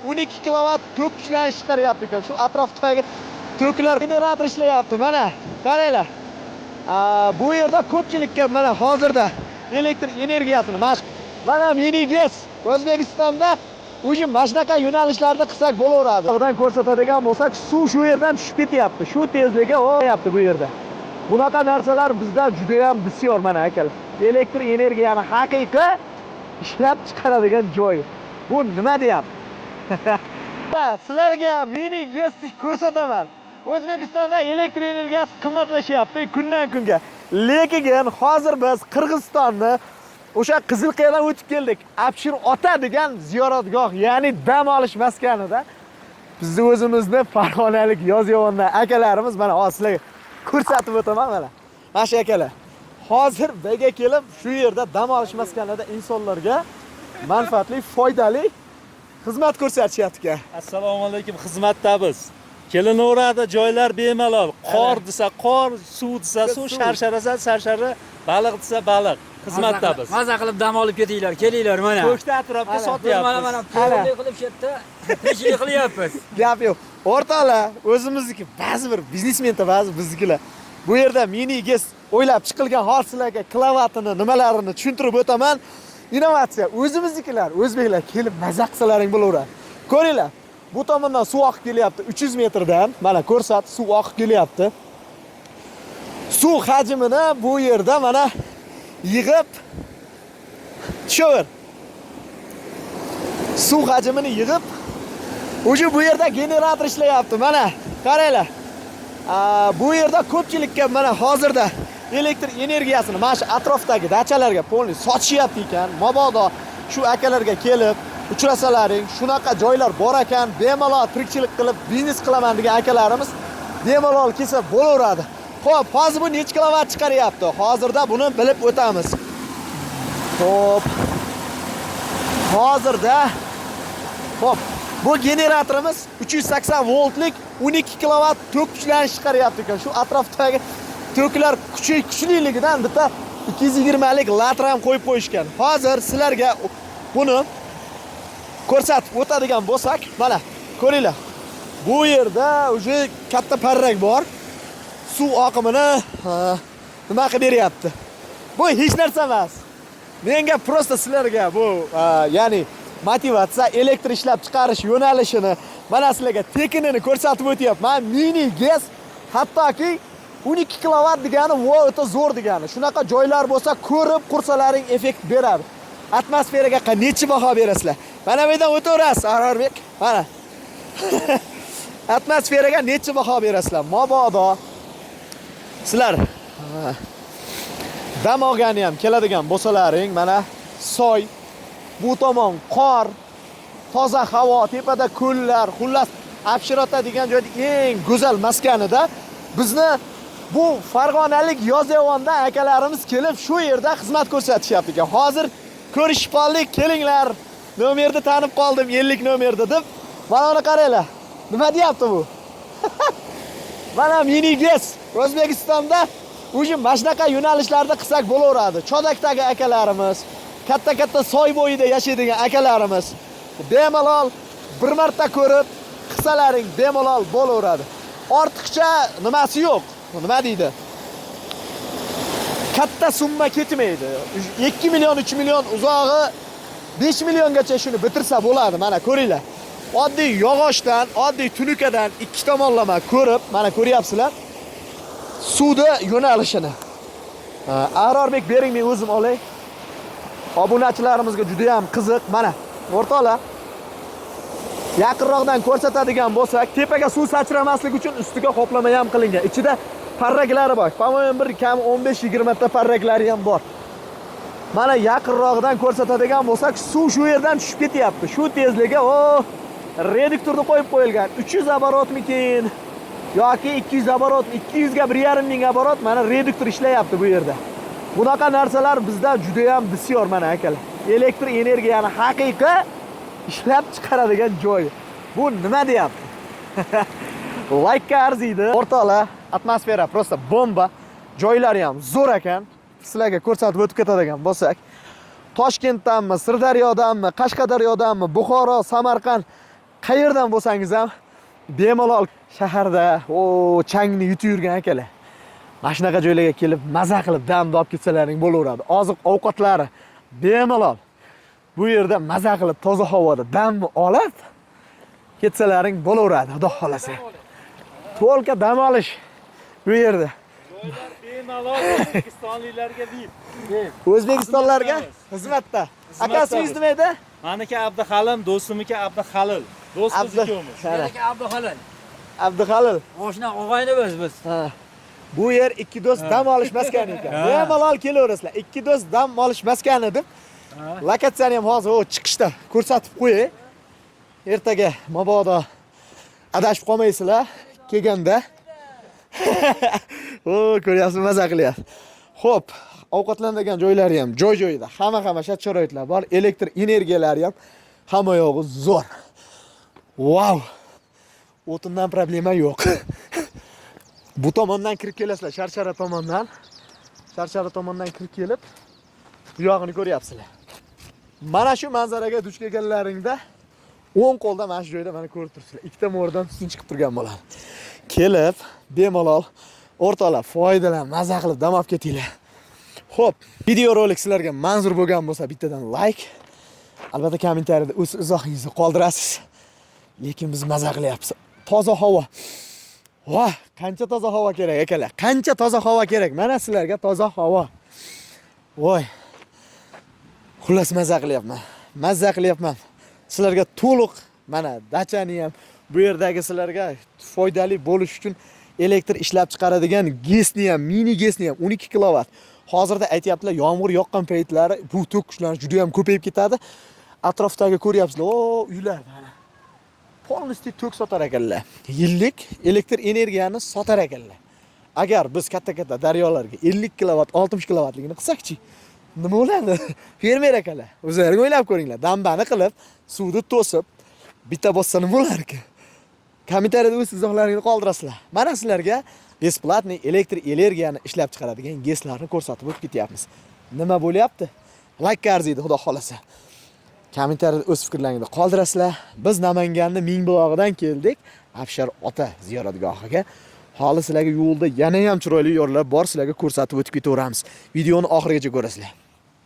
12 kilovat tok kuchlanish chiqaryapti ekan. Shu atrofdagi toklar, generator ishlayapti. Mana, qaranglar. Bu yerda ko'pchilikka mana hozirda elektr energiyasini mana mini GES O'zbekistonda уже mana shunaqa yo'nalishlarda qilsak bo'laveradi. Tog'dan ko'rsatadigan bo'lsak, suv shu yerdan tushib ketyapti. Shu tezlikka o'yapti bu yerda. Bunaqa narsalar bizda juda ham bisyor, mana, akalar. Elektr energiyani haqiqiy ishlab chiqaradigan joy. Bu nima deyapti? Sizlarga mini GES ko'rsataman. O'zbekistonda elektr energiyasi qimmatlashyapti kundan kunga. Lekin hozir biz Qirg'izistonni o'sha Qizilqiyadan o'tib keldik. Abshir ota degan ziyoratgoh, ya'ni dam olish maskanida bizni o'zimizni farg'onalik Yozyovondan akalarimiz, mana hozir sizlarga ko'rsatib o'taman, mana. Mana shu akalar. Hozir bu kelib shu yerda dam olish maskanida insonlarga manfaatli, foydali xizmat ko'rsatishyapti ekan. Assalomu alaykum, xizmatdamiz. Kelinaveradi, joylar bemalol. Qor desa qor, suv desa suv, sharshara sharshara, baliq desa baliq. Xizmatdamiz. Maza qilib dam olib ketinglar, kelinglar mana. Ko'kda atrofga sotyapmiz. Mana mana to'g'rilik qilib shu yerda tirikchilik qilyapmiz. Gap yo'q. O'rtoqlar, o'zimizniki ba'zi bir biznesmenda, ba'zi biznikilar. Bu yerda mini GES o'ylab chiqilgan, hozir sizlarga kilovatini, nimalarini tushuntirib o'taman. Innovatsiya, o'zimiznikilar, o'zbeklar kelib maza qilsalaring bo'laveradi. Ko'ringlar, bu tomondan suv oqib kelyapti 300 metrdan. Mana ko'rsat, suv oqib kelyapti. Suv hajmini bu yerda mana yig'ib tushaver. Suv hajmini yig'ib уже bu yerda generator ishlayapti. Mana, qaranglar. Bu yerda ko'pchilikka mana hozirda elektr energiyasini mana shu atrofdagi dachalarga полный sotishyapti ekan. Mabodo shu akalarga kelib uchrasalaring, shunaqa joylar bor ekan, bemalol tirikchilik qilib, biznes qilaman degan akalarimiz bemalol kelsa bo'laveradi. Xo'p, hozir bu necha kilovat chiqaryapti? Hozirda buni bilib o'tamiz. Xo'p. Hozirda, xo'p, bu generatorimiz 380 voltlik 12 kilovat tok kuchlanish chiqaryapti ekan. Shu atrofdagi toklar kuchi kuchliligidan bitta 220 lik latr ham qo'yib qo'yishgan. Hozir sizlarga buni ko'rsatib o'tadigan bo'lsak, mana ko'ringlar. Bu yerda уже katta parrak bor. Suv oqimini nima qilib beryapti. Bu hech narsa emas. Menga просто sizlarga bu ya'ni motivatsiya, elektr ishlab chiqarish yo'nalishini mana sizlarga tekinini ko'rsatib o'tyapman. Mini GES hattoki 12 kilovat degani vo o'ta zo'r degani. Shunaqa joylar bo'lsa, ko'rib qursalaring effekt beradi. Atmosferaga necha baho berasizlar? Mana bu yerdan o'taverasiz, Arorbek. Mana. Atmosferaga necha baho berasizlar? Mabodo sizlar dam olgani ham keladigan bo'lsalaring, mana soy, bu tomon qor, toza havo, tepada ko'llar, xullas Abshirota degan joyda eng go'zal maskanida bizni bu farg'onalik Yozyovonda akalarimiz kelib shu yerda xizmat ko'rsatishyapti ekan. Hozir ko'rishib qoldik, kelinglar. Nomerni tanib qoldim, 50 nomerda deb. Mana uni qaranglar. Nima deyapti bu? Mana mini GES O'zbekistonda уже mana shunaqa yo'nalishlarda qilsak bo'laveradi. Chodakdagi akalarimiz, katta-katta soy bo'yida yashaydigan akalarimiz bemalol bir marta ko'rib qilsalaring bemalol bo'laveradi. Ortiqcha nimasi yo'q. Nima deydi? Katta summa ketmaydi. 2 million, 3 million, uzog'i 5 milliongacha shuni bitirsa bo'ladi. Mana ko'ringlar. Oddiy yog'ochdan, oddiy tunukadan ikki tomonlama ko'rib, mana ko'ryapsizlar. Suvni yo'nalishini. Ahrorbek, bering, men o'zim olay. Obunachilarimizga juda ham qiziq. Mana, o'rtoqlar. Yaqinroqdan ko'rsatadigan bo'lsak, tepaga suv sachramaslik uchun ustiga qoplama ham qilingan. Ichida parraklari bor. По-моему, bir kam 15-20 ta parraklari ham bor. Mana yaqinroqdan ko'rsatadigan bo'lsak, suv shu yerdan tushib ketyapti. Shu tezligiga o reduktorni qo'yib qo'yilgan. 300 оборот mikin yoki 200 оборот, 200 ga 1,5 ming оборот, mana reduktor ishlayapti bu yerda. Bunaqa narsalar bizda juda ham bisyor, mana, akalar. Elektr energiyani haqiqiy ishlab chiqaradigan joy. Bu nima deyapti? Laykka arziydi. O'rtoqlar, atmosfera просто bomba. Joylari ham zo'r ekan. Sizlarga ko'rsatib o'tib ketadigan bo'lsak, Toshkentdanmi, Sirdaryodanmi, Qashqadaryodanmi, Buxoro, Samarqand. Qayerdan bo'lsangiz ham bemalol shaharda o changni yutib yurgan akalar. Mana shunaqa joylarga kelib maza qilib dam olib ketsalaring bo'laveradi. Oziq ovqatlari bemalol. Bu yerda maza qilib toza havoda dam olib ketsalaring bo'laveradi, xudo xolasa. To'lka dam olish bu yerda. Joylar bemalol O'zbekistonliklarga VIP. O'zbekistonlarga xizmatda. Aka, ismingiz nima edi? Maniki Abduhalim, do'stimniki Abduhalil. Do'stimiz ikkovimiz. Qara, Meniki Abduhalil. Abduhalil. Oshna og'ayni biz. Ha. Bu yer ikki do'st dam olish maskani ekan. Bemalol kelaverasizlar. Ikki do'st dam olish maskani deb lokatsiyani ham hozir o chiqishda ko'rsatib qo'yay. Ertaga mabodo adashib qolmaysizlar kelganda. O, ko'ryapsiz, maza qilyapti. Xo'p, ovqatlanadigan joylari ham joy-joyida, hamma shart-sharoitlar bor, elektr energiyalari ham hamma yog'i zo'r. Vau! O'tindan problema yo'q. Bu tomondan kirib kelasizlar, Sharshara tomondan. Sharshara tomondan kirib kelib, bu yog'ini ko'ryapsizlar. Mana shu manzaraga duch kelganlaringda o'ng qo'lda mana shu joyda mana ko'rib turibsizlar. Ikkita mo'ridan tutun chiqib turgan bo'ladi. Kelib, bemalol o'rtoqlar foydalan, maza qilib dam olib ketinglar. Xo'p, video rolik sizlarga manzur bo'lgan bo'lsa, bittadan like, albatta kommentariyada o'z izohingizni qoldirasiz. Lekin biz maza qilyapmiz. Toza havo. Voh, qancha toza havo kerak akalar. Qancha toza havo kerak. Mana sizlarga toza havo. Voy. Xullas maza qilyapman. Maza qilyapman. Sizlarga to'liq mana dachani ham bu yerdagi sizlarga foydali bo'lish uchun elektr ishlab chiqaradigan GESni ham, mini GESni ham 12 kilovat. Hozirda aytyaptilar, yomg'ir yoqqan paytlari bu tok kuchlanish juda ham ko'payib ketadi. Atrofdagi ko'ryapsizlar, o uylar mana. Полностью tok sotar ekanlar. Yillik elektr energiyani sotar ekanlar. Agar biz katta-katta daryolarga 50 kilovat, 60 kilovatligini qilsak-chi, nima bo'ladi? Fermer akalar, o'zlaring o'ylab ko'ringlar. Dambani qilib, suvni to'sib, bitta bossa nima bo'lar ekan? Kommentariyada o'z izohlaringizni qoldirasizlar. Mana sizlarga бесплатный elektr energiyani ishlab chiqaradigan GESlarni ko'rsatib o'tib ketyapmiz. Nima bo'lyapti? Laykka arziydi, xudo xolasa. Kommentariyada o'z fikrlaringizni qoldirasizlar. Biz Namanganni Mingbulog'idan keldik, Afshar ota ziyoratgohiga. Hali sizlarga yo'lda yana ham chiroyli yo'llar bor, sizlarga ko'rsatib o'tib ketaveramiz. Videoni oxirigacha ko'rasizlar.